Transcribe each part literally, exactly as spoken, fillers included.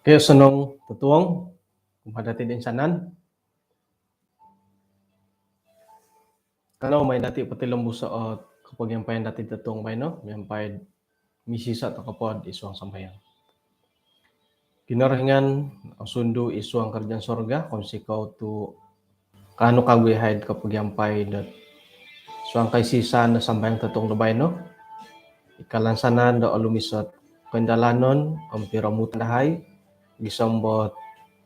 Okey, osonong totuong kumaa dati toinsanan. Kanou mai dati potilombuso' o kopogiampayan dati totuong baino miampai misiso' toko pod id suang sambayang. Kinorohingan osundu id suang karajaan sorga, kounsikou tu' kaanu kagu iyahai kopogiampai dot suang kaisisan do sambayang totuong do baino. I kalansanan do olumis ot koindalanon om piromutan dahai gisom dot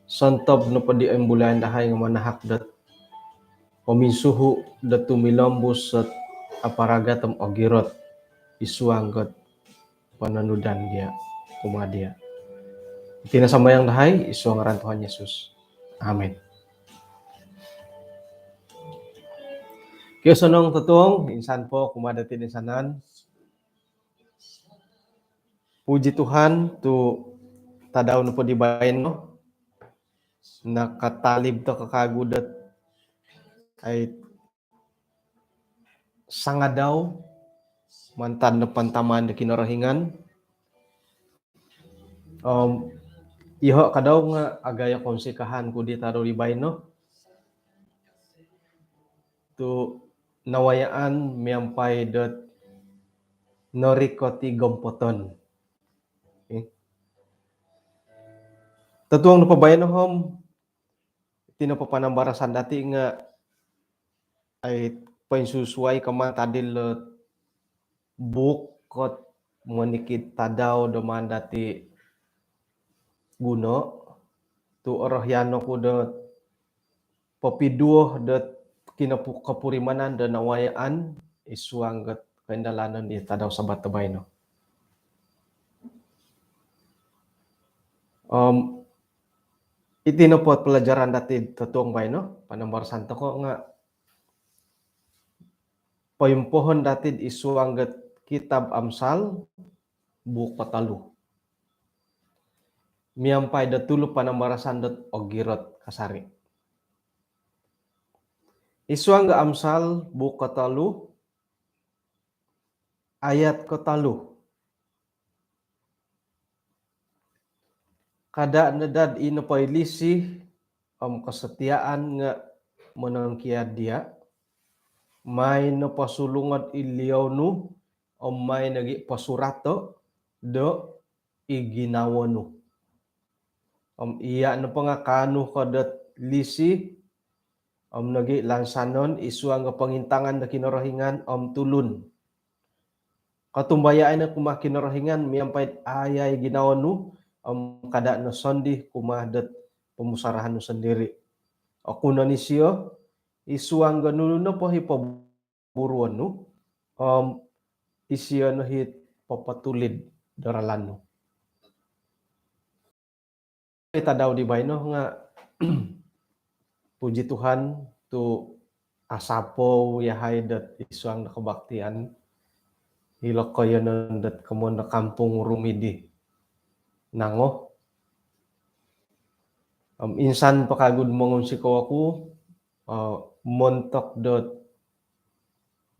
sontob nopo di oimbulayan dahai nga manahak dot pominsuhu' dot tumilombus ot aparagat om ogirot id suang dot pananudan dia kumaa dia. Iti no sambayang dahai id suang ngaran Tuhan Yesus. Amin. Okey, osonong totuong insan po kumaa dati toinsanan. Puji Tuhan tu' tadau nopo di baino nakatalib toko kagu dot ai sangadau mantad nopo pantamaan do Kinorohingan. Om iyoho' kadau nga agayo kounsikahan ku di tadau di baino tu' nawayaan miampai dot norikot i gompoton. Okey. Totuong nopo baino om iti nopo panambarasan dati nga ai poinsusuai ko mantad dilo buuk kot monikid tadau do maan dati guno tu' orohian oku dot popiduo dot kinopu- kopurimanan do nawayaan id suang dot koindalanon di tadau Sabat do baino. Om iti nopo pelajaran dati totuong baino, panambarasan toko nga poimpohon dati id suang dot kitab Amsal buuk kotolu miampai dot tulu panambarasan dot ogirot kasari. Id suang dot Amsal buuk kotolu ayat kotolu. Kada' no dot i nopo i lisi om kesetiaan nga monongkiad dia', mai no posulungo' i liou nu om mai nogi posurato' do i ginawo nu. Om iya' nopo nga kaanu ko dot lisi om nogi lansanon id suang do pongintangan do Kinorohingan om tulun. Kotumbayai no kumaa Kinorohingan miampai ayai ginawo nu om kada' no sondii kumaa dot pomusarahan nu sondiri'. Okunon isio id suang do nunu nopo i poburuon nu om isio no i popotulid do ralan nu. Tadau di baino nga puji Tuhan tu' asapou yahai dot id suang do kebaktian ilo koiyonon dot komoyon do Kampung Rumidi Nangoh. Om insan po kagu do mongunsikou oku montok dot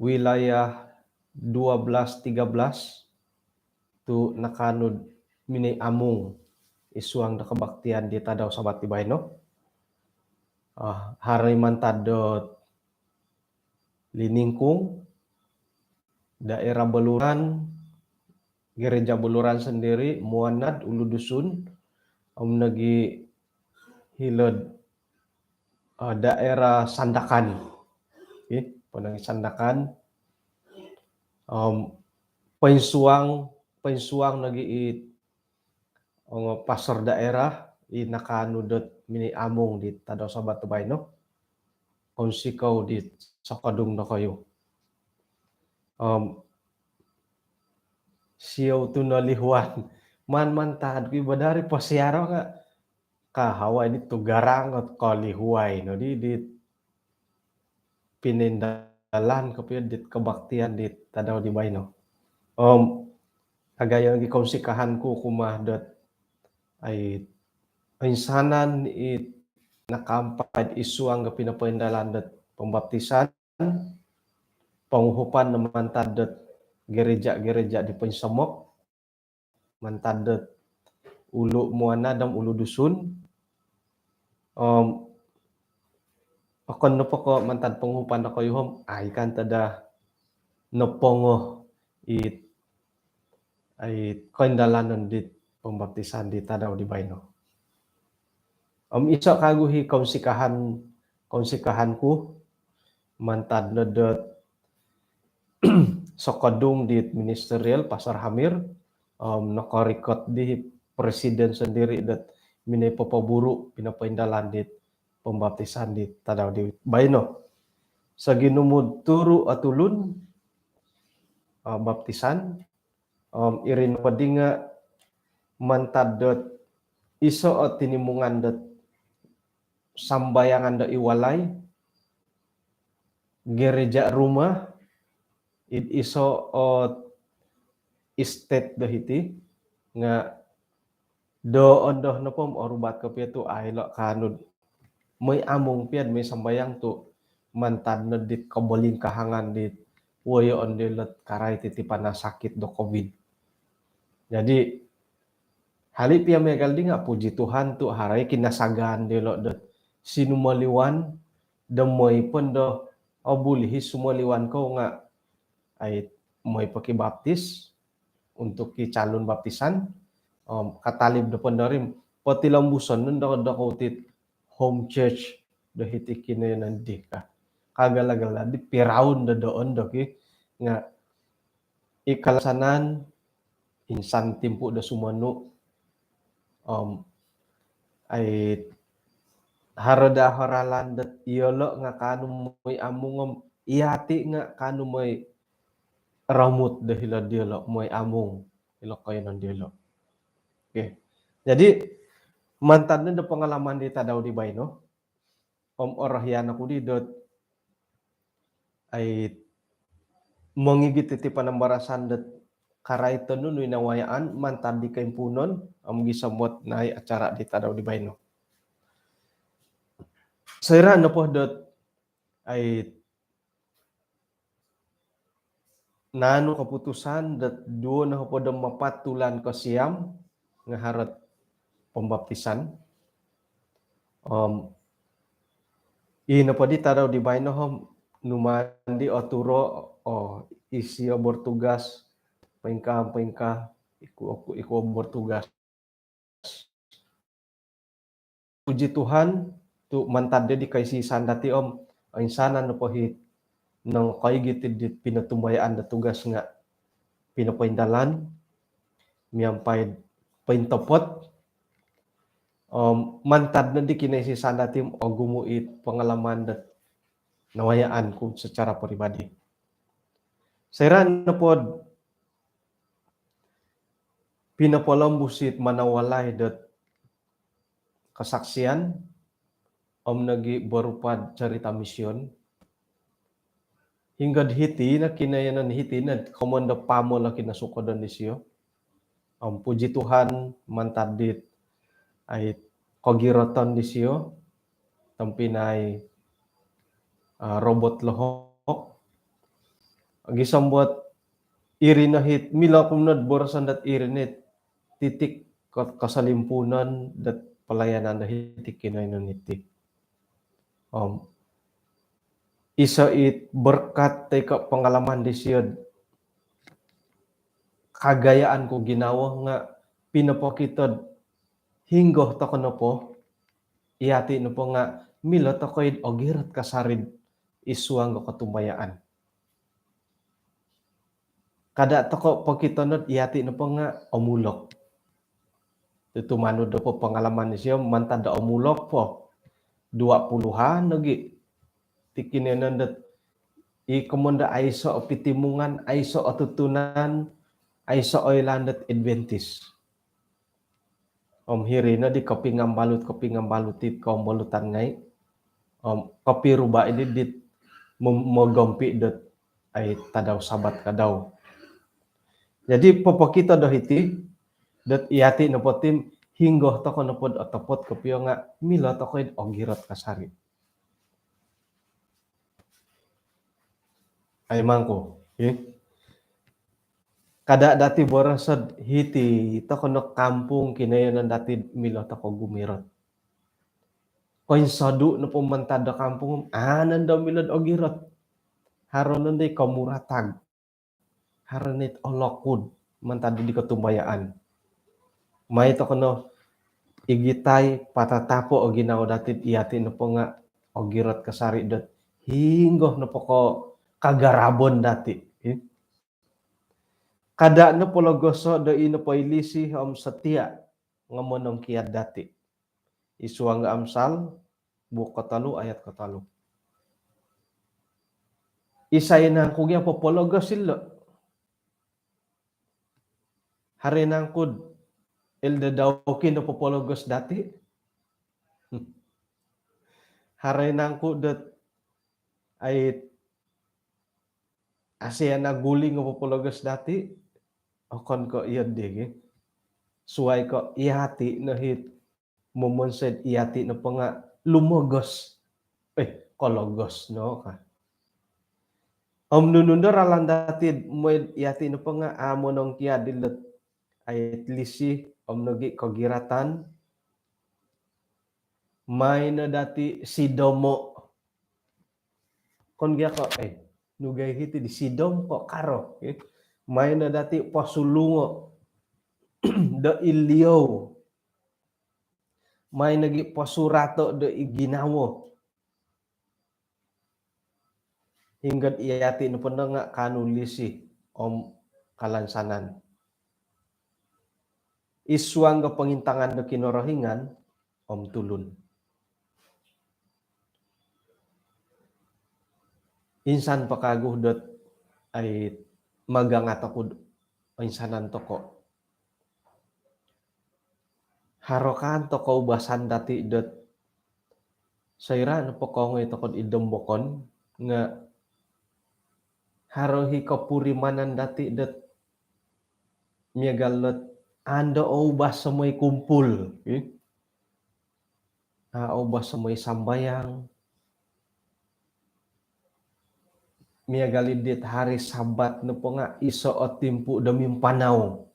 wilayah dua belas tiga belas tu' nakaanu do miniamung id suang do kebaktian di tadau Sabat di baino. Haro i mantad dot Liningkung, daerah Beluran, gereja Beluran sondiri', Muanad, Ulu Dusun, om nogi hilo'd daerah Sandakan. Okey, ponong Sandakan. Om poinsuang, poinsuang nogi i ongo pastor daerah i nakaanu dot miniamung di tadau Sabat do baino. Kounsikou di sokodung dokoyu. Om siou tu nolihuan. Maan mantad ku i bo dari posiaro nga kahawai di tugarang ot kolihuai no di, di pinindalan kopio dit kebaktian di tadau di baino. Om agayo nogi kounsikahan ku kumaa dot ai insanan i nakaampai id suang do pinopoindalan dot pembaptisan, ponguhupan no mantad dot gereja-gereja di poinsomok, mantad dot Ulu Muanad om Ulu Dusun. Om okon nopo ko' mantad ponguhupan dokoyu om, ai kan tadau nopongo it, ai koindalanon dit pembaptisan di tadau di baino. Om iso' kagu i kounsikahan, kounsikahan ku mantad no dot sokodung dit ministerial Pastor Hamir, om nokorikot di presiden sondiri dot minoi popoburu' pinopoindalan dit pembaptisan di tadau di baino. Soginumu'd turu' o tulun o baptisan, om iri nopo di nga' mantad dot iso' o tinimungan dot sambayangan do id walai, gereja rumah, id iso' o estate do hiti, nga' do ondo nopo om orubat kopio tu' ai lo' kaanu moi amung pia'd moi sambayang tu' mantad no dit kobolingkahangan dit woyoon dilo'd karai titipan sakit do covid. Jadi hali' pia miagal di nga' puji Tuhan tu' haro i kinasagaan dilo' dot sinumoliwan do moi pondo, o buli i sumoliwan kou nga' ai moi pokibaptis untuk i calon baptisan. Om katalib do pondo ri om potilombuson no do, dokou ti home church do hiti kinoiyonon di ka. Kagala-gala di piraun do doon do ki nga' i kalasanan insan timpu do sumonu. Om ai haro daa o ralan dot iyolo' nga' kaanu moi amung om iyati' nga' kaanu moi romut do hilo' diyolo' moi amung hilo' koiyonon diyolo'. Okey. Jadi mantad no do pengalaman di tadau di baino, om orohian oku di dot ai mongigit iti panambarasan dot karai tonunu i nawayaan mantad di koimpuunon om gisom dot nai acara di tadau di baino. Soira' nopo dot ai naanu keputusan dot duo nohopod om apat tulan kosiam nga' haro't pembaptisan. Om ii nopo di tadau di baino om numaan di oturo o isio bertugas poingkaa-poingkaa iku, iku bertugas. Puji Tuhan tu' mantad di koisisan dati om oinsanan nopo i nongkoigit dit pinotumbayaan do tugas nga' pinopoindalan miampai pointopot. Om mantad no di kinoisisan dati om ogumu' i pengalaman dot nawayaan ku secara peribadi. Soira' nopo dot pinopolombus it manau walai dot kesaksian om nogi' berupa'd cerita mision. Hinggo'd hiti no kinoiyonon hiti no komoyon do pamol o kinosukodon disio. Om puji Tuhan mantad dit ai kogiroton disio tompinai, ah, Robot Lohok. Gisom dot iri no it milo ku no'd boroson dot iri no it titik ko-, kosolimpuunon dot pelayanan do hiti kinoiyonon iti. Om iso it berkat toi ko pengalaman disio'd kagayaan ku ginawo nga' pinopokito'd hinggo toko nopo, iyati' nopo nga' milo toko i'd ogirot kasari'd id suang do kotumbayaan. Kada' toko pokito no'd iyati' nopo nga' omulok. Tu tumanud do po pengalaman disio mantad do omulok po. Dua puluhan nogi' ti kinoiyonon dot i komoyon do aiso' o pitimungan, aiso' o tutunan, aiso' oilaan dot Adventist. Om hiri no di kopingambalut, kopingambalut it kombolutan ngai'. Om kopiruba' i di dit mom-, mogompi' dot ai tadau Sabat kadau. Jadi popokito do hiti dot iyati' nopo ti hinggo toko nopo'd otopot kopio nga' milo toko i'd ogirot kasari. Ai mangku, eh? Kada dati boroso'd hiti toko no kampung kinoyonon dati milo toko gumirot. Koinsodu nopo mantad do kampung, anan do milo'd ogirot. Haro nondo i komuratag. Haro nit olokud mantad di kotumbayaan. Mai toko no igitai patatapo o ginawo dati, iyati nopo nga ogirot kasari dot hinggo nopo ko kagarabon dati. Kada nopo logoso do ino poilisi om setia nga monongkiad dati. Id suang Amsal, buuk kotolu, ayat kotolu. Isai nangku gia popologos ilo? Hari nangku do Elder Daukin do popologos dati? Hari nangku dot ai Asiana Guling o popologos dati? Okon ko iyo di gi. Suai ko iyati no hit momonsoi iyati nopo nga lumogos. Eh, kologos no ka. Om nunu nondo ralan dati moi iyati nopo nga amo nongkiad dilot ai lisi om nogi kogiratan, mai no dati sidomo. Kon gia ko, eh, nu gia hiti di sidom ko karo, eh. Mai no dati posulungo do iliou. Mai nogi posurato do i ginawo. Hinggo iyati nopo nga kaanu lisi om kalansanan. Id suang do pongintangan do Kinorohingan om tulun. Insan po kagu dot ai magangat oku do insanan toko. Haro kaan toko ubasan dati dot soira nopo kongoi toko id dombokon nga haro hi kopurimanan dati dot miagal dot ando oubas somoi kumpul, eh? Ah, oubas somoi sambayang. Miagal dit hari Sabat nopo nga iso o timpu do mimpanau.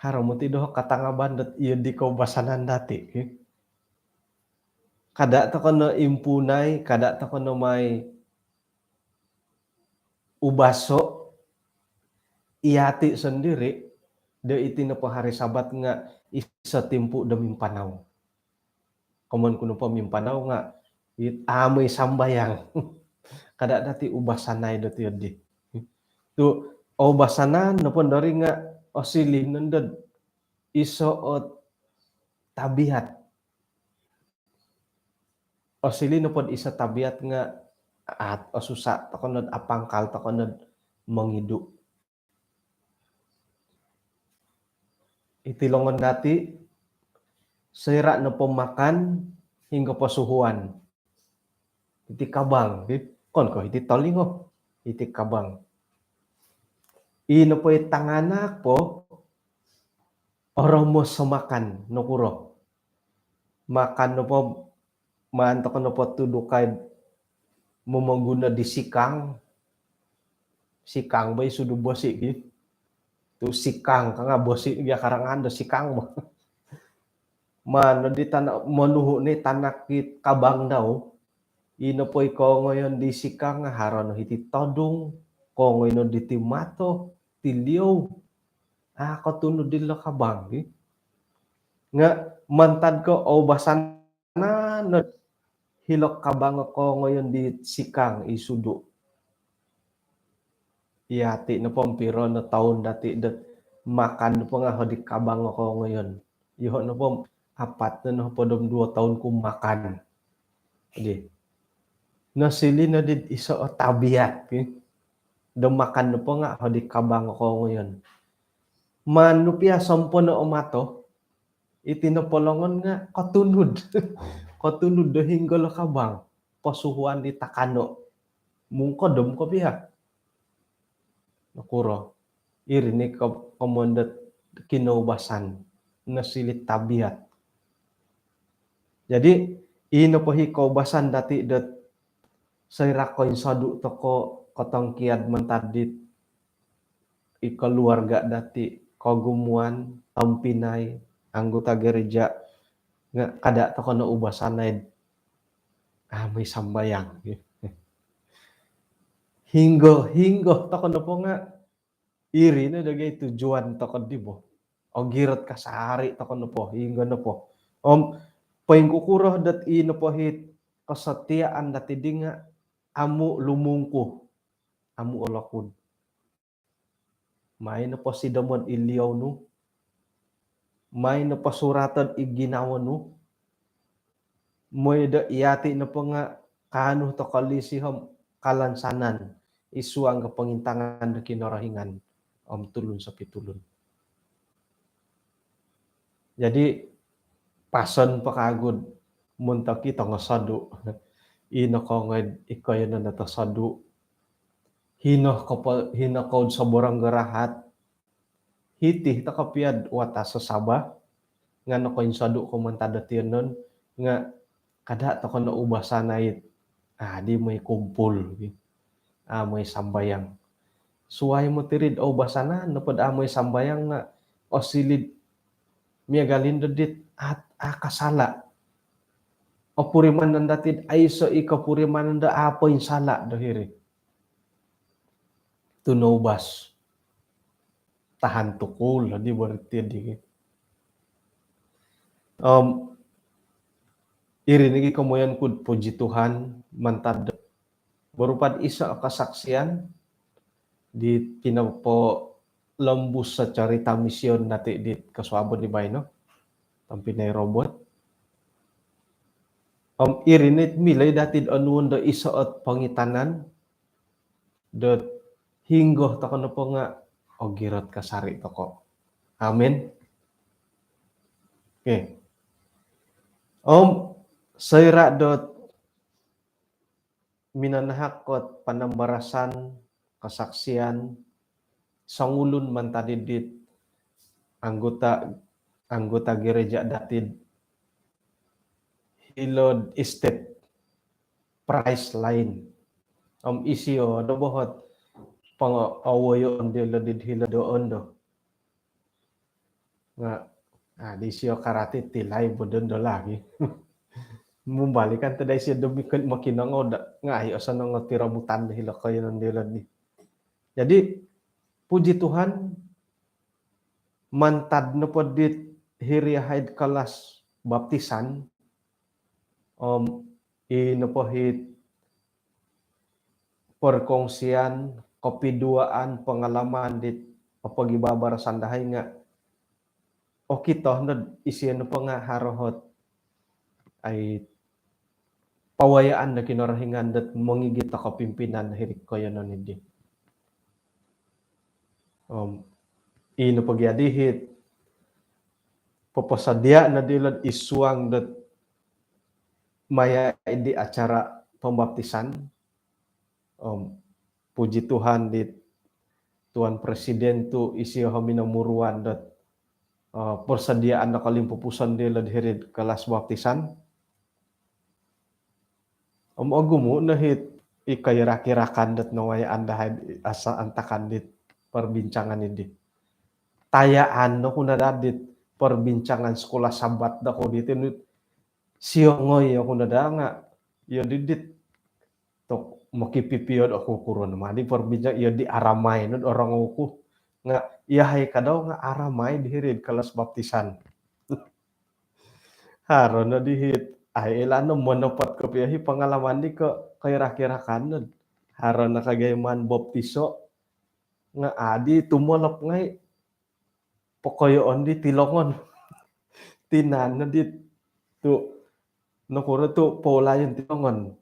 Haro moti doho katangaban dot iyo di koubasanan dati, eh? Kada toko no impunai, kada toko no mai ubaso iyati sondiri do iti nopo hari Sabat nga iso timpu do mimpanau. Komon ku nopo mimpanau nga it amoi sambayang. Kada dati ubasanai dot iyo di. Tu ubasanan nopo dori nga osili nondo iso o tabiat. Osili nopo iso tabiat nga at osusa toko no do apangkal toko no do mongidu. Iti longon dati soira nopo makan hinggo posuhuan. Iti kabang, di kon ko iti tolingo, iti kabang. I nopo i tanganak po oromos makan nokuro. Makan nopo maan toko nopo tudukai momoguno di sikang. Sikang bo i sudu bosi gi. Tu sikang ka nga bosi gia karangan do sikang bo. Maan no di tanak monuhu ni tanak it kabang dau. I nopo i kongoyon di sikang nga haro no hiti todung, kongoi no diti mato, tiliou. Ah, kotunud dilo kabang gi. Nga mantad ko oubasan no hilo kabang o kongoyon di sikang i sudu. Iyati nopo piro no toun dati dot makan nopo nga hodi kabang o kongoyon. Iyoho nopo apat no hopod om duo toun ku makan. Jadi nosili no di iso o tabiat, eh. Do makan nopo nga hodi kabang o kongoyon. Maan nu pia sompono o mato, iti nopo longon nga kotunud. Kotunud do hinggo lo kabang. Posuhuan di takano. Mungkodom ko pia. Nokuro. Iri ni ko-, komon dot kinoubasan. Nosili tabiat. Jadi, i nopo hi koubasan dati dot soira koinsodu toko kotongkiad mantad dit i keluarga dati, kogumuan, tompinai, anggota gereja, nga kada tokou no ubasanai, ah, mooi sambayang. Hinggo, hinggo tokou nopo nga iri no dagai tujuan tokou di bo. Ogirot kasari tokou nopo, hinggo nopo. Om poingkukuro dot i nopo hit kesetiaan dati di nga amu lumungkuh, amu olokud. Mai nopo sidomod i liou nu, mai nopo suratod i ginawo nu, mooi do iyati nopo nga kaanu tokou lisi om kalansanan i suang ko pongintangan do Kinorohingan om tulun sopitulun. Jadi, pason po kagu do montok i tongosodu. I nokoongoi id koiyonon do tosodu. Hino kopo-, hino kou soborong garahat. Hiti tokou pia do watas Sabah. Nga nokoinsodu kou mantad do tiyonon. Nga kada tokou no ubasanai. Ah, di mooi kumpul. Ah, mooi sambayang. Suai moti iri do ubasanan nopo do ah, mooi sambayang nga osiliu do miagal indo dit at-, ah, kasala. Opurimanan dati do aiso i kopurimanan do ah, poinsala do hiri. Tu noubas. Tahan tukul di berarti di. Om, iri nogi komoyon ku do puji Tuhan mantad do berupa do iso kesaksian di pinopolombus secerita mision dati di kosuabon di baino. Tompinai Robert. Om, iri no milo dati do onuon do iso ot pongitanan dot hinggo tokou nopo nga ogirot kasari tokou. Amin. Okey. Om, soira dot minanahak ot panambarasan, kesaksian, songulun mantad dit anggota, anggota gereja dati do hilo'd estate Price Line. Om isio do bohot pongowoyoon dilo di hilo do ondo. Nga, ah, di isio karati tilai bo dondo lagi. Mumbalikan tadai isio do miki-, mokinongou do, nga ai osonong ot piromutan do hilo koiyonon dilo di. Jadi, puji Tuhan, mantad nopo dit hiri yahai do kelas baptisan, om, i nopo hit perkongsian, kopiduaan, pengalaman dit opogibabarasan dahai nga okito no do isio nopo nga haro ot ai pawayaan do Kinorohingan dot mongigit do kopimpinan hiri koiyonon di. Om, i nopo gia di hit poposodia no dilo id suang dot maya di acara pembaptisan. Om, puji Tuhan di Tuan Presiden tu isio o minomuruan dot, eh, persediaan do kolimpupuson dilo hiri kelas baptisan. Om ogumu no hit i koirak-irakan dot nawayaan dahai asa antakan dit perbincangan di. Tayaan no ku no daa dit perbincangan sekolah Sabat dokoyu diti nu siongoi oku no daa nga iyo di dit tok mokipipio do oku kuro no ma di perbincang iyo di aramai no do orongou ku. Nga yahai kadau nga aramai di hiri kelas baptisan. Haro no di hit, ai ilo no monopot kopio i pengalaman di ko-, koirak-irakan no. Haro no kagaiman baptiso nga adi tumolop ngai pokoyoon di tilongon. Tinan no di tu nokuro tu poulayon tilongon.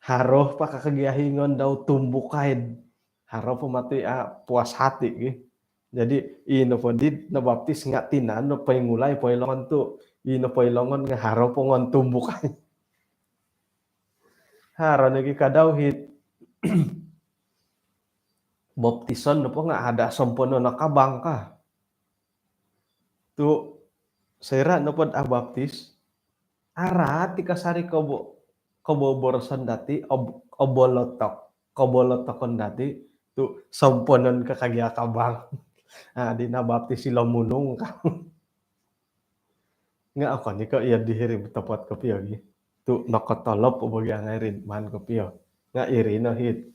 Haro po kakagiahingon dau tumbukai. Haro po moti, ah, puas hati gi. Jadi, i nopo di nabaptis nga tinan no poingulai poilongon tu, i nopo poilongon nga haro po ngon tumbukai. Haro nogi kadau hit baptisan nopo nga ada sompono nakabang ka. Tu soira nopo do abaptis, araat i kasari kobo-, koboboroson dati, ob-, obolotok, kobolotokon dati, Tu' somponon ka kagi' akabang. Adi nabaptis ilo munung ka. Nga' okon i' ko' iyo di hiri topot kopio gi. Tu' nokotolop o bo gi angai ri maan kopio. Nga' iri no hit.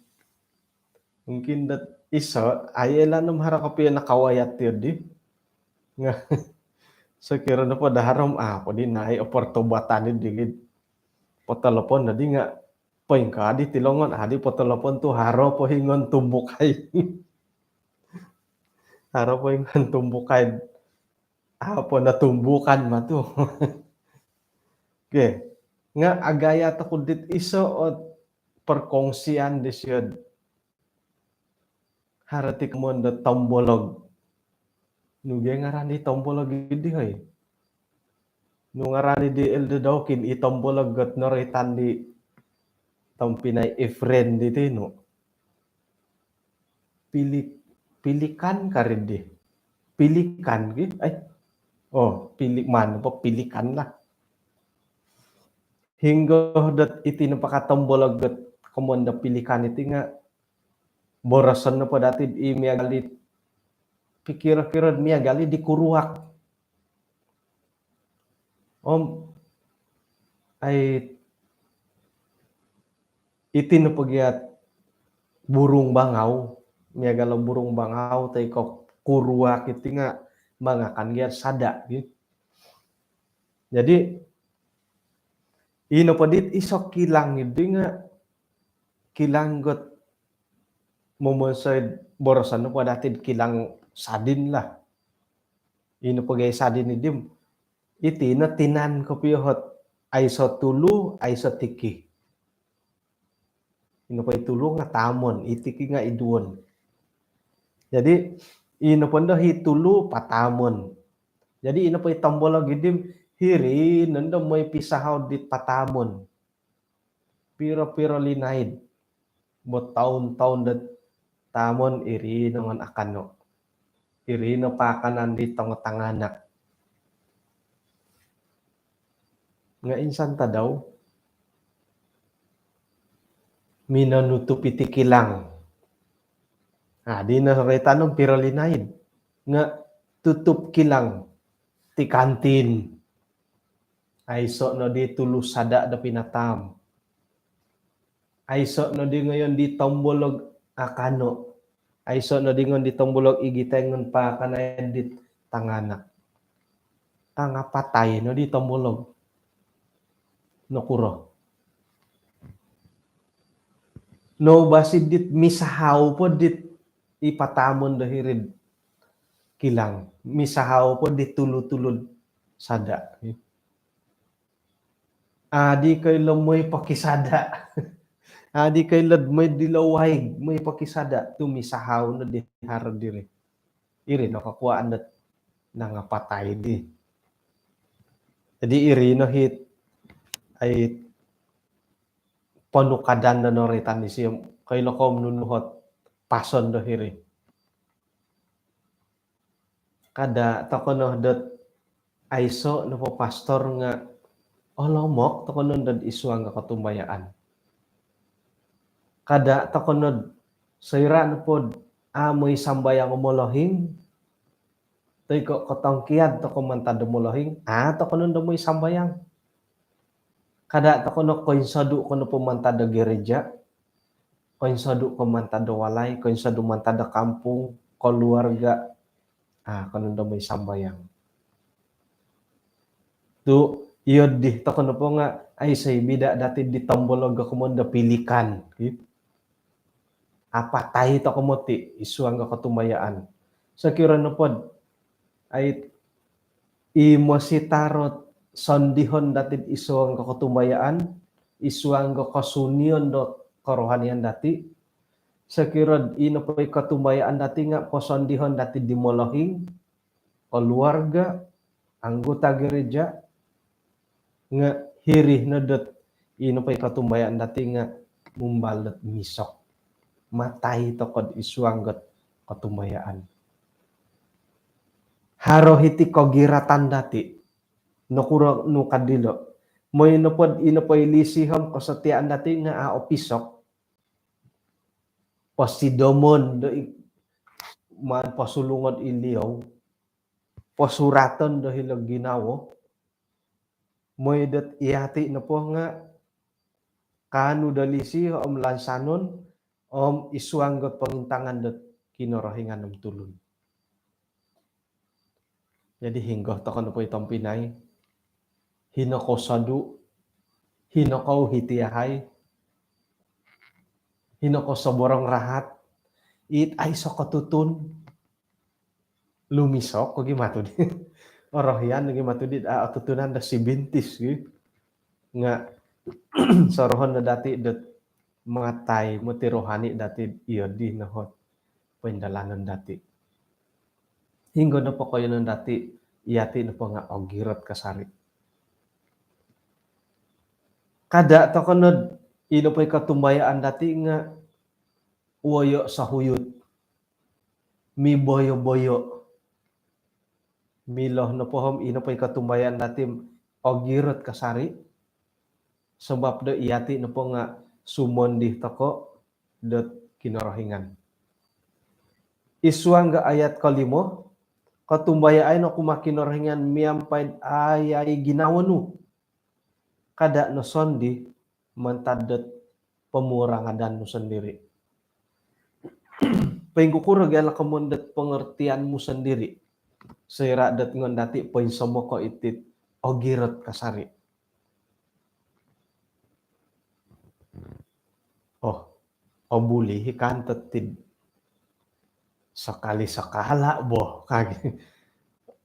Mungkin dot iso, ai ilaan om haro kopio nakawayat iyo di. Nga' sokiro nopo do haro om, a' po di nai' o pertobatan i di lid. Potolopon no di nga' poingkaa di tilongon, adi potolopon tu' haro po hingon tumbukai. Haro po hingon tumbukai. A' po no tumbukan ma tu'. Okey. Nga' agayat oku dit iso o perkongsian disio. Haro ti komoyon do tombolog. Nu gia ngaran di tombolog di, hoi? Nu ngaran di Elder Dawkin, i tombolog ot noroitan di tompinai Efren di tinu. Pilik-, pilikan ka ri di. Pilikan gi? Ai. Oh, pilik, maan po pilikan lah. Hinggo dot iti nopo ka tombolog ot komoyon do pilikan iti nga' boroson nopo dati i miagal di, pikiro-kiro miagal di kuruak. Om, ai, iti nopo gia burung bangau, miagal o burung bangau toi ko' kuruak iti nga' mangakan gia sada' gi. Jadi, ino po dit iso kilang di nga' kilang ot momonsoi boroson nopo dati kilang sadin lah. Ino po gia i sadin di om, iti no tinan kopio ot aiso tulu, aiso tiki. Ino po i tulu nga' taamon, i tiki nga' iduon. Jadi, ino po ndo i tulu pataamon. Jadi, ino po i tombolog di om, hiri nondo moi pisahau dit pataamon. Piro-piro linaid. Bertahun-tahun dot taamon, iri no ngon akano'. Iri no paakanan di tongo tanganak. Nga' insan tadau minonutup iti kilang. Adi no roitan om piro linaid. Nga' tutup kilang ti kantin. Aiso' no di tulu sada' do pinataam. Aiso' no di ngoyon di tombolog akano'. Aiso' no di ngoyon di tombolog igitai ngon paakanai dit tanganak. Tangapatai no di tombolog. Nokuro? Noubas i dit misahau po dit i pataamon do hiri'd kilang. Misahau po dit tulu-tulu'd sada'. Adi koilo moi pokisada'. Adi koilo'd moi dilo waig, moi pokisada'. Tu' misahau no di haro diri. Iri no kokuaan dot nangapatai di. Jadi iri no hit, ai, ponukadan do noroitan disio, koilo kou nunu ot pason do hiri. Kada' toko no dot aiso' nopo pastor nga' olomok toko no dot id suang do kotumbayaan. Kada' toko no soira' nopo a' moi sambayang o molohing, toi ko' kotongkiad toko mantad do molohing, a' toko no do moi sambayang. Kada' toko no koinsodu' ko nopo mantad do gereja, koinsodu' ko mantad do walai, koinsodu' mantad do kampung, koluarga, a' ko no do moi sambayang. Tu' iyo di toko nopo nga' aiso' i bida' dati di tombolog o komoyon do pilikan, ki. Apatai toko moti id suang do kotumbayaan. Sokiro nopod, ai, i mositar ot sondihon dati id suang do kotumbayaan, id suang do kosunion do korohanian dati. Sokiro'd ino po i kotumbayaan dati nga' posondihon dati di molohing, koluarga, anggota gereja, nga' hiri no dot ino po i kotumbayaan dati nga' mumbal dot misok. Matai toko'd id suang dot kotumbayaan. Haro hiti kogiratan dati. Nokuro nu kad dilo? Moi nopod ino po i lisi om kesetiaan dati nga' a' opisok. posidomon do i-, maan posulungod iliou, posuraton do hilo ginawo, moi dot iyati nopo nga kaanu do lisi om lansanon, om isuang dot pongintangan dot Kinorohingan om tulun. Jadi hinggo tokou nopo i tompinai, hino kou sodu, hino kou hiti yahai, hino kou soborong rahat, it aiso kotutun, lumisok ko gi matu di. Orohian gi matu di, a, otutunan do sibintis gi. Nga sorohon no dati dot matai moti rohani dati, iyo di nohot poindalanon dati. Hinggo nopo koiyonon dati, iyati nopo nga ogirot kasari. Kada tokou nod ino po i kotumbayaan dati nga woyo sohuyut, miboyo-boyo. Milo nopo om ino po i kotumbayaan dati om ogirot kasari, sabab do iyati nopo nga sumondi tokou dot Kinorohingan. Isuang do ayat kolimo, kotumbayaai no kumaa Kinorohingan miampai ai-ai ginawo nu. Kada no sondii mantad dot pomurangadan nu sondiri. Poingkukuro gia lo komoyon dot pengertian mu sondiri, soira dot ngoyon dati poinsomoko itit ogirot kasari. Oh, obuli i kan totid sakali sakala bo, ka gi.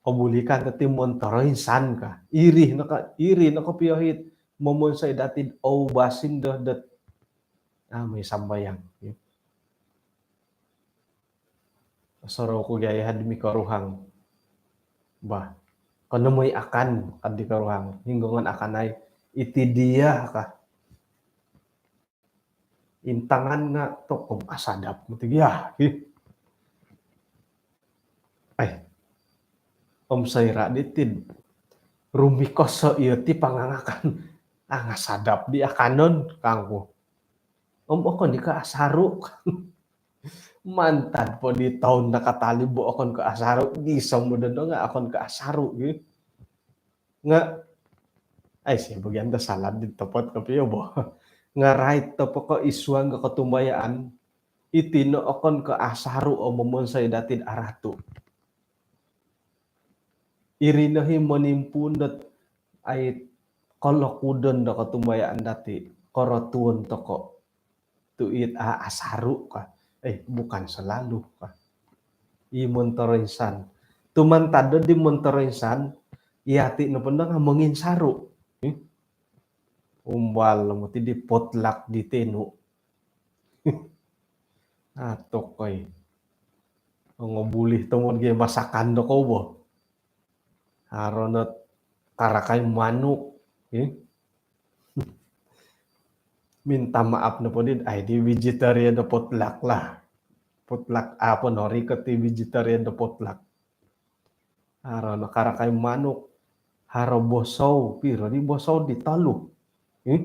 Obuli i kan totid montoroinsan ka. Iri no ka, iri no kopio it momonsoi dati do oubas indo dot, ah, moi sambayang. Osorou ku gia i hadi mikoruhang. Bah, kanou moi akan, ka di koruhang. Hinggo ngoyon akanai, iti dia ka. Intangan nga tokou, ah, asadap moti gia. Ai. Om soira ditid rumikot so iyo ti pangangakan. Ah, nga asadap di akanon, kangku. Om okon i ko asaru. Mantad po di toun nakatalib bo okon ko asaru, gisom do nga okon ko asaru gi. Nga, ai, si bagian do salah di topot kopio bo. Nga rait tokou ko isuang do kotumbayaan, iti no okon ko asaru o momonsoi dati do aratu. Iri no i monimpuun dot ai kolokudon do kotumbayaan dati, korotuon tokou. Tu it, ah, asaru ka. Eh, bukan selalu ka. I montoroinsan. Tu mantad do di montoroinsan, iyati nopo nga monginsaru. Eh? Umbal moti di potluck di tenu. Ah, tokoi. Ongobuli tomod gia masakan dokoyu bo. Haro no karakai manuk, eh? Minta maaf nopo di, ai, di vegetarian do potluck lah. Potluck apa nori kati vegetarian do potluck. Haro no karakai manuk, haro bosou, piro di bosou di, tolu. Eh?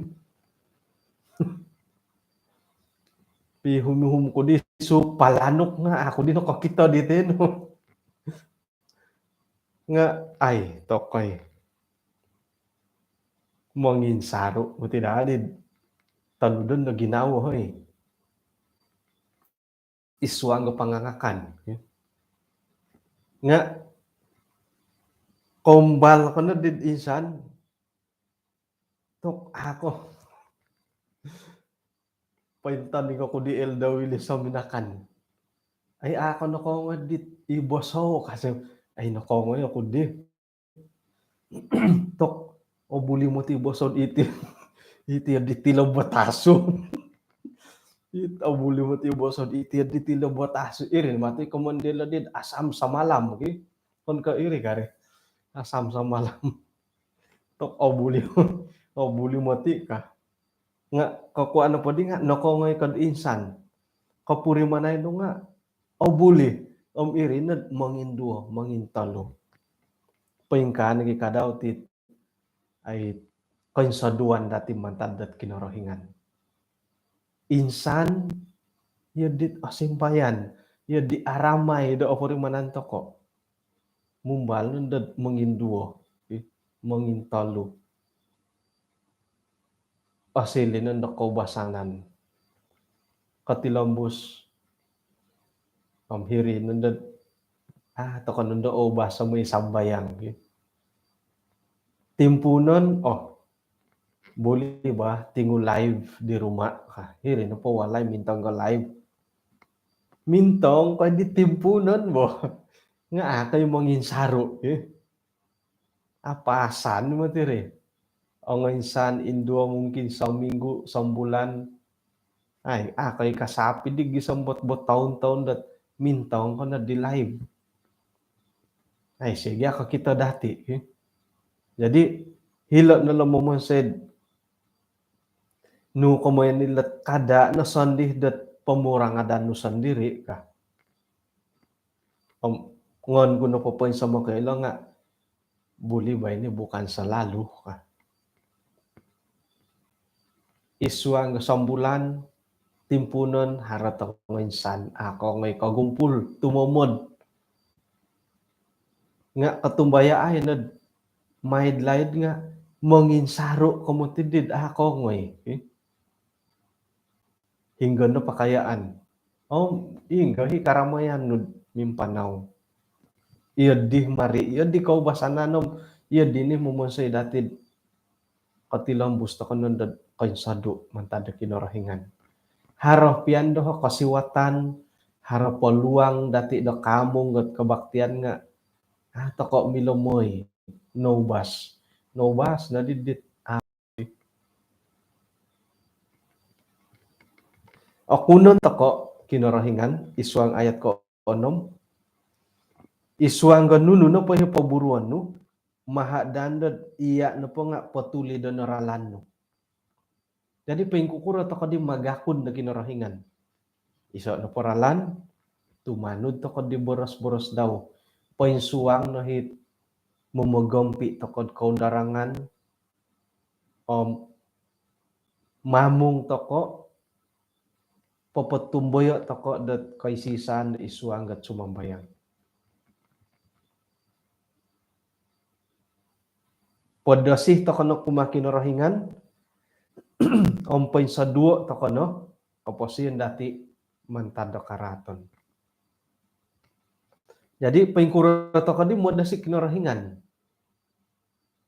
Pihum-hum ku di sup palanuk nga, aku di nokokito di tenu. Nga, ai, tokoi. Monginsaru moti dati do tonudon do ginawo, hoi. Isuang do pangangakan. Nga, kombal ko no di insan, tok, aku. Pointaning oku di Elder Willy Sominakan. Ai, aku nokoongoi dit i bosou, ka. Ai, nokoongoi oku di. Tok, obuli moti bosou iti. Iti di tilo botasu. It, obuli moti bosou iti di tilo botasu. Iri moti komoyon dilo di asam samalam, ki. Okon ko iri kari. Asam samalam. Tok, obuli. Obuli moti ka. Nga kokuan nopo di nga nokoongoi ko do insan. Kopurimanan nu nga obuli. Om iri no monginduo, mongintolu. Poingkaa nogi kadau ti, ai, koinsoduan dati mantad dot Kinorohingan. Insan Iyo dit osimbayan, iyo di aramai do opurimanan toko'. Mumbal nondo monginduo, eh, mongintolu. Osiliu nondo koubasanan. Kotilombus, om hiri nondo, ah, toko' nondo oubas om i sambayang, eh. Timpuunon, oh, buli bah tinggu live di rumah ka. Hiri nopo walai mintong ko live. Mintong ko di timpuunon bo. Nga' a' ko i monginsaru', eh. Apasan moti ri. Ongo insan induo mungkin sominggu, sombulan. Ai, a' ko i kasapi di gisom bot, bot toun-toun dot mintong ko no di live. Ai, sigi a' kokito dati', eh. Jadi, hilo' no lo momonsoi nu komoyon ilot kada' no sondii dot pomurangadan nu sondiri' ka. Om ngon ku nopo poinsomok ilo nga' buli bah ini bukan selalu ka. I suang sombulan, timpuunon, haro toko' insan a' kongoi kogumpul, tumomod. Nga' kotumbayaai nod maid-laid nga' monginsaru' ko moti dit a' kongoi, eh. Hinggo no pakayaan. Om hinggo i karamayan nu mimpanau. Iyo di mari, iyo di koubasanan om iyo di ni momonsoi dati' kotilombus toko' nondo koinsodu' mantad do Kinorohingan. Haro pian do kosiwatan, haro peluang dati' do kaamung dot kebaktian nga' a' toko' milo moi, noubas. Noubas nodi dit, ah. Okunon toko' Kinorohingan, i suang ayat koonom. I suang do nunu nopo i poburuon nu, maha' daa dot iya' nopo nga' potulido no ralan nu. Jadi poingkukuro toko' di magakun do Kinorohingan? Iso' nopo ralan, tumanud toko' di boros-boros dau. Poinsuang no hit momogompi' toko'd koundarangan, om mamung toko', popotumboyo' toko' dot koisi-isaan do i suang dot sumambayang. Podosi toko' no kumaa Kinorohingan, om poinsoduo' toko' no koposion dati' mantad do karaaton. Jadi poingkuro toko' di modosi Kinorohingan?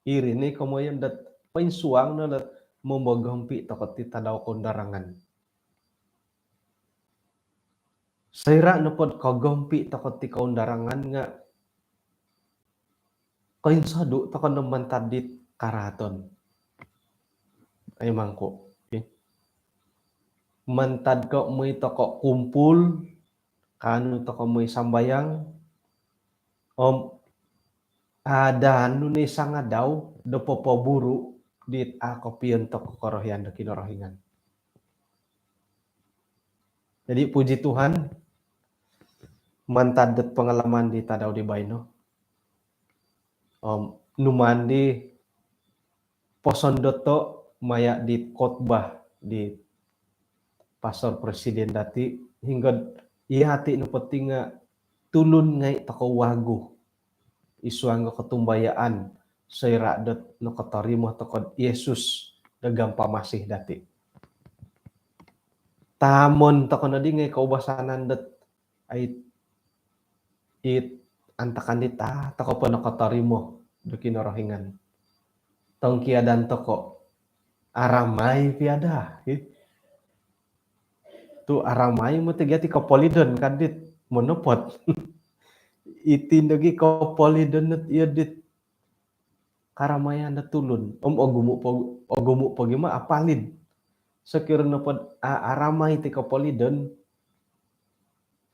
Iri ni komoyon dot poinsuang no dot momogompi' toko' ti tadau koundarangan. Soira' nopod kogompi' toko' ti koundarangan nga' koinsodu' toko' no mantad dit karaaton. Ai mangku', eh. Mantad ko' moi toko' kumpul, kaanu toko' moi sambayang, om adan nu ni sangadau do popoburu' dit a' kopiontok korohian do Kinorohingan. Jadi puji Tuhan, mantad dot pengalaman di tadau di baino, om numaan di posondoto' maya' di khotbah di pastor presiden dati', hinggo iyati' nopo ti nga' tulun ngai' toko' wagu i suang do kotumbayaan soira' dot nokotorimo toko'd Yesus do gampamasi dati'. Taamon toko' nodi ngai' koubasanan dot ai, it antakan dit a' toko' po nokotorimo do Kinorohingan. Tongkiadan toko', aramai pia daa, eh. Tu' aramai moti gia ti kopolidon ka dit monopot. Iti nogi kopolidon dot iyo dit karamayan do tulun. Om ogumu' po, ogumu' pogi ma apalid. Sokiro nopod a-, aramai ti kopolidon,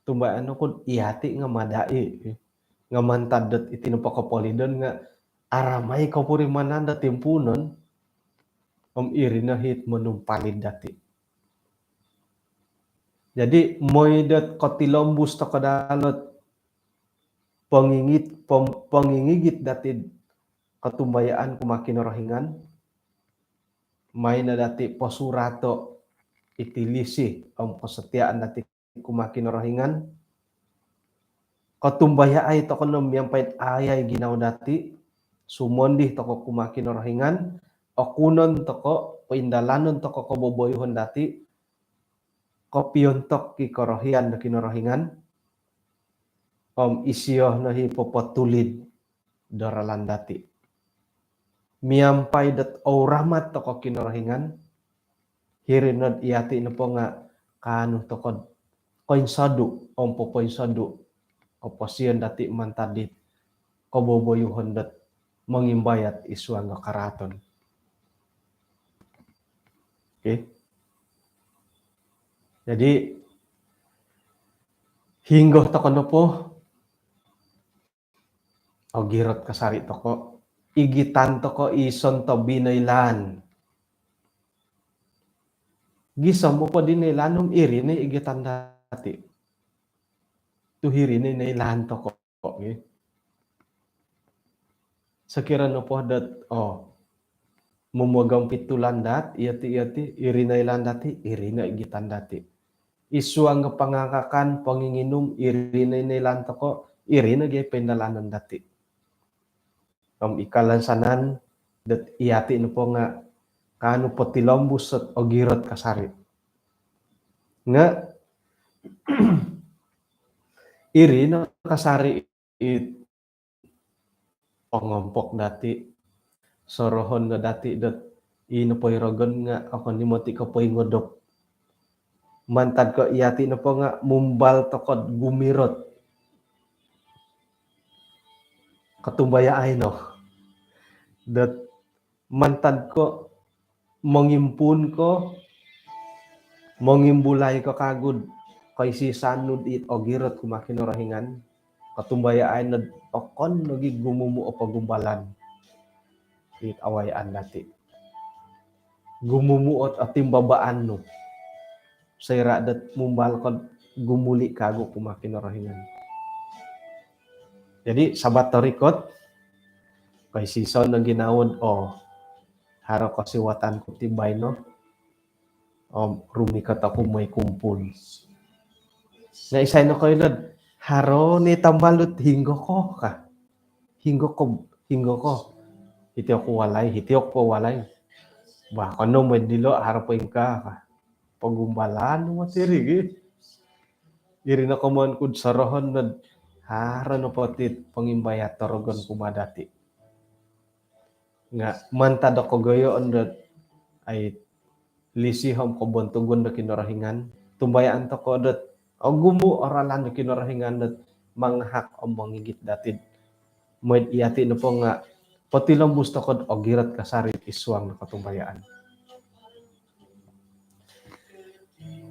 tumbayaan oku'd iyati' nga' madai, nga' mantad dot iti nopo kopolidon nga' aramai kopurimanan do timpuunon. Om iri no hit monumpalid dati'. Jadi moi dot kotilombus toko' daa lot pongingit, pom-, pongingigit dati'd kotumbayaan kumaa Kinorohingan, mai no dati' posurato' iti lisi om kesetiaan dati' kumaa Kinorohingan. Kotumbayaai toko no miampai ayai ginawo dati, sumondi toko kumaa Kinorohingan, okunon toko, poindalanon toko koboboyuhon dati, kopiontok i korohian do Kinorohingan, om isio no i popotulid do ralan dati. Miampai dot ouramat toko Kinorohingan, hiri nod iyati nopo nga kaanu toko koinsodu om popoinsodu koposion dati mantad dit koboboyuhon dot mongimbayat id suang do karaaton. Okey. Jadi, hinggo toko nopo ogirot kasari toko, igitan toko i sontob i noilaan. Gisom nopo di noilaan om iri no igitan dati. Tu hiri no noilaan toko, okey. Sokiro nopo dot, oh, momogompi tulandaat, iyati, iyati, iri noilaan dati, iri no igitan dati. Id suang do pangakakan, ponginginum, iri no noilaan toko, iri no gia poindalanon dati. Om i kalansanan dot iyati nopo nga kaanu potilombus dot ogirot kasari. Nga iri no kasari it pongompok dati, sorohon no dati dot i nopo i rogon nga okon i moti kopoingodop. Mantad ko iyati nopo nga mumbal toko do gumirot. Kotumbayaai no dot mantad ko mongimpuun ko, mongimbulai ko kagu do koisisan nu dit ogirot kumaa Kinorohingan, kotumbayaai no dot okon nogi gumumu o pogumbalan dit awayaan dati. Gumumu ot otimbabaan nu soira dot mumbal ko do gumuli kagu kumaa Kinorohingan. Jadi, Sabat torikot, koisisan no ginawo dot, oh, haro kosiwatan ku ti baino. Om rumikot oku mooi kumpul. Nga isai nokoilo dot haro no i tambalut, hinggo ko ka. Hinggo ko, hinggo ko. Hiti oku walai, hiti oku po walai. Bah, okon no mooi dilo, haro po ingkaa ka. Pogumbalan no moti iri gia. Iri no komoyon ku dot sorohon no dot haro nopo ti pongimbayat do rogon kumaa dati. Nga mantad do kogoyoon dot ai lisi om kobontugon do Kinorohingan, tumbayaan toko dot ogumu o ralan do Kinorohingan dot mangahak om mongigit dati. Mooi do iyati nopo nga potilombus toko dot ogirot kasari id suang do kotumbayaan.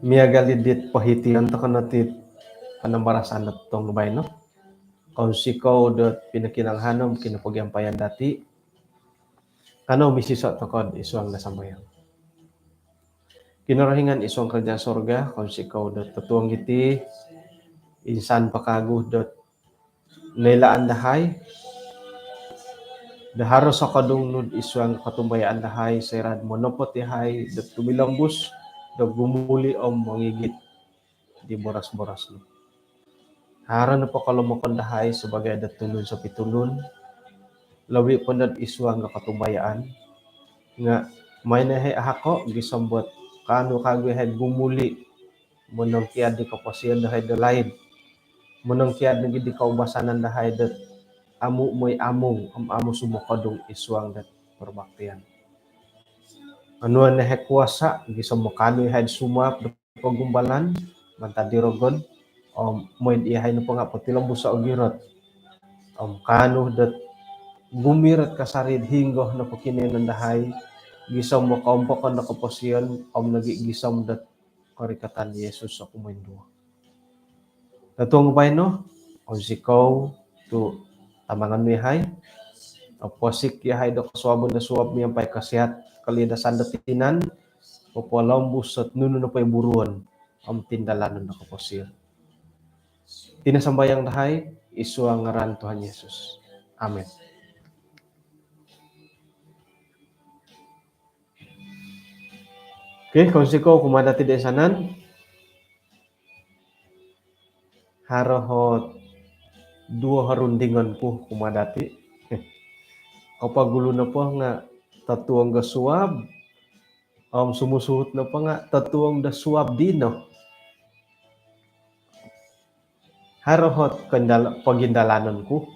Miagal dit pohition toko no ti panambarasan dot totuong baino. Kounsikou dot pinokinongohan om kinopogiampayan dati. Kanou misiso toko id suang do sambayang. Kinorohingan id suang kerajaan sorga, kounsikou dot totuong iti insan po kagu dot noilaan dahai do haro sokodung nu id suang kotumbayaan dahai soira do monopot yahai do tumilombus do gumuli om mongigit di boros-boros nu. Haro nopo kolomokon dahai sabaagi do tulun sopitulun, lobi po dot id suang do kotumbayaan, nga maai no yahai ahako gisom dot kaanu kagu yahai gumuli monongkiad di koposion dahai do laid. Monongkiad nogi di koubasanan dahai dot amu mooi amung om amu sumokodung id suang dot perbaktian. Onuai no yahai kuasa gisom do kaanu yahai do sumaap do pogumbalan mantad di rogon, om mooi do yahai nopo nga potilombuso ogirot. Om kaanu dot gumirot kasari do hinggo nopo kinoyonon dahai, gisom do koompokon do koposion, om nogi gisom dot korikatan Yesus o kumoinduo. Totuong baino, kounsikou tu tamangan nu yahai, oposik yahai do kosuabon do suab miampai kasiat kolidasan do tinan, popolombus dot nunu nopo i buruon om tindalanon do koposion. Iti no sambayang dahai id suang ngaran Tuhan Yesus. Amin. Okey, kounsikou kumaa dati do toinsanan. Haro hot duo horundingon ku kumaa dati. Kopogulu nopo nga totuong do suab, om sumusuhut nopo nga totuong do suab dino. Haro hot kendala, pogindalanon ku.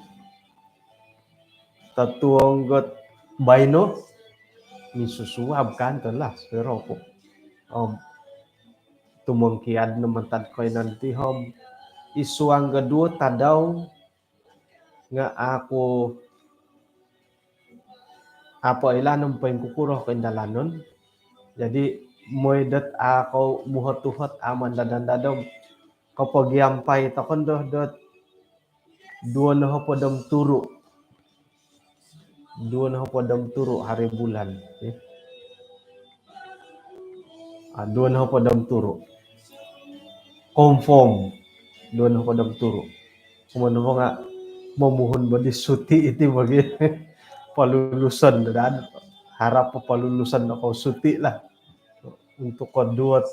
Totuong dot baino, minsusuab kan telah sero ku. Om tumongkiad no mantad koinan ti om id suang do duo tadau nga aku apo ilaan om poingkukuro koindalanon. Jadi moi dot aku muhot-uhot aman dadan dadom. Kopogiampai tokou do dot duo nohopod om turu. Duo nohopod om turu hari bulan. Eh. Ah, duo nohopod om turu. Confirm. Duo nohopod om turu. Kumono nga momuhun bodi suti iti bagi paluluson dan harap paluluson nokou suti lah. Untuk koduo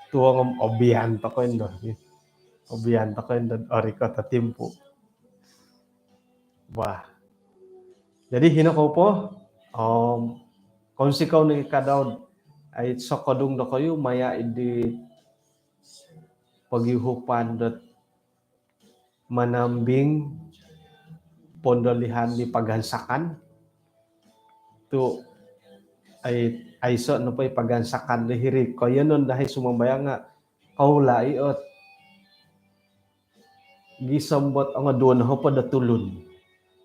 tuong om obian tokou indo. Obian tokou indo ori kota timpu. Wah. Jadi hino kou po, om, kounsikou nogi kadau, ai sokodung dokoyu maya id pogiuhupan dot manambing pondolihan di pagansakan. Tu ai, aiso nopo i pagansakan di hiri. Koiyonon dahai sumambayang nga koula i ot gisom dot ongo duo nohopod do tulun.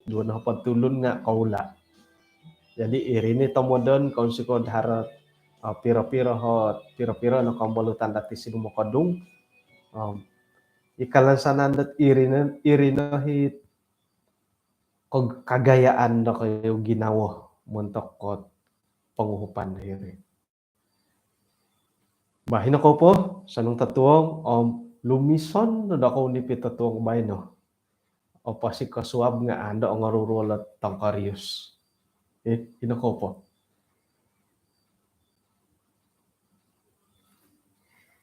Duo nohopod tulun nga koula. Jadi iri ni tomodon kounsikou do haro, ah, piro-piro hot, piro-piro no kombolutan dati sinumokodung. Om i kalansanan dot iri no, iri no hi kog-, kagayaan dokoyu ginawo montok kot ponguhupan do hiri. Bah, hino kou po, sanang totuong, om lumison no dokoyu nipi totuong baino. Oposiko suab nga ando ongoruruol o tongkorius. Eh, hino kou po.